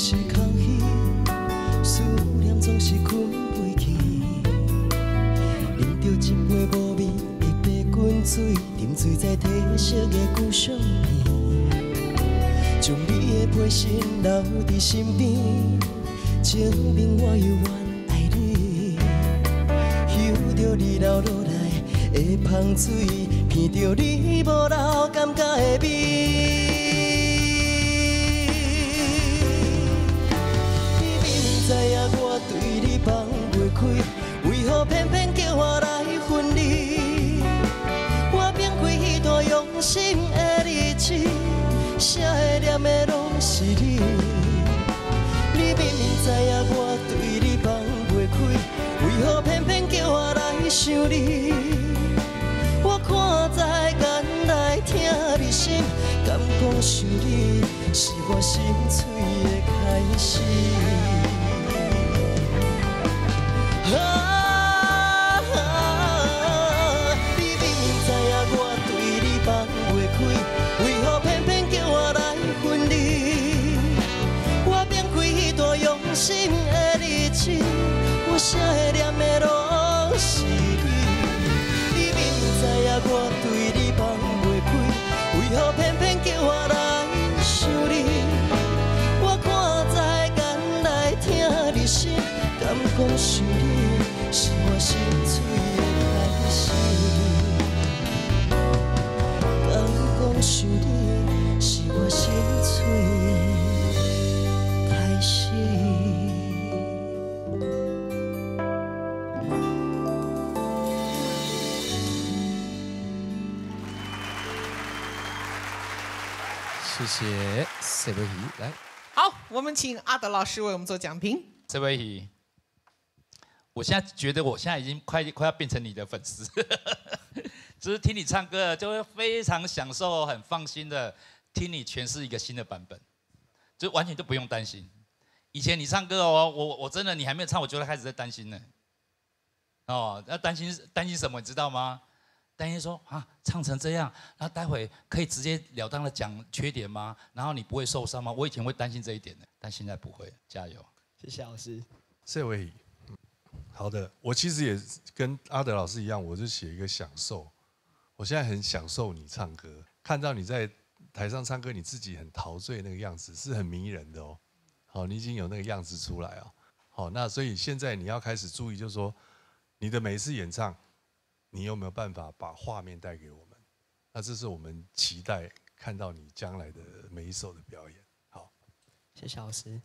是空虚，思念總是睏袂去。啉著一杯無味的白滾水，沉醉在褪色的舊相片，將你的陪身留佇身邊，證明我猶原愛你。嗅著你流落來的芳水，聞著你無留感覺的味。你明明知影我對你放袂開，為何偏偏叫我來分離？我放開彼段用心的日子，寫的念的攏是你。你明明知影我對你放袂開，為何偏偏叫我來想你？我看在眼內，疼你心，敢講想你是我心碎的開始。啊！你明明知影我對你放袂開，為何偏偏叫我來分離？我放開彼段用心的日子，我寫的念的攏是你。你明明知影我對你放袂開，為何偏偏叫我來想你？我看在眼內，疼你心，敢講想你是我心碎的開始。敢講想你是我心碎的開始。謝謝謝偉儀，來，好，我們請阿德老師為我們做講評。謝偉儀，我現在覺得我現在已經快要變成你的粉絲，就是聽你唱歌就會非常享受、很放心的聽你詮釋一個新的版本，就完全都不用擔心。以前你唱歌哦，我真的你還沒有唱，我就開始在擔心呢。哦，那擔心什麼，你知道嗎？擔心說啊，唱成這樣，那待會可以直截了當的講缺點嗎？然後你不會受傷嗎？我以前會擔心這一點的，但現在不會。加油！謝謝老師。謝偉儀，好的，我其實也跟阿德老師一樣，我就寫一個享受。我現在很享受你唱歌，看到你在台上唱歌，你自己很陶醉那個樣子，是很迷人的哦。好，你已經有那個樣子出來哦。好，那所以現在你要開始注意，就是說你的每一次演唱，你有沒有辦法把畫面帶給我們？那這是我們期待看到你將來的每一首的表演。好，謝謝老師。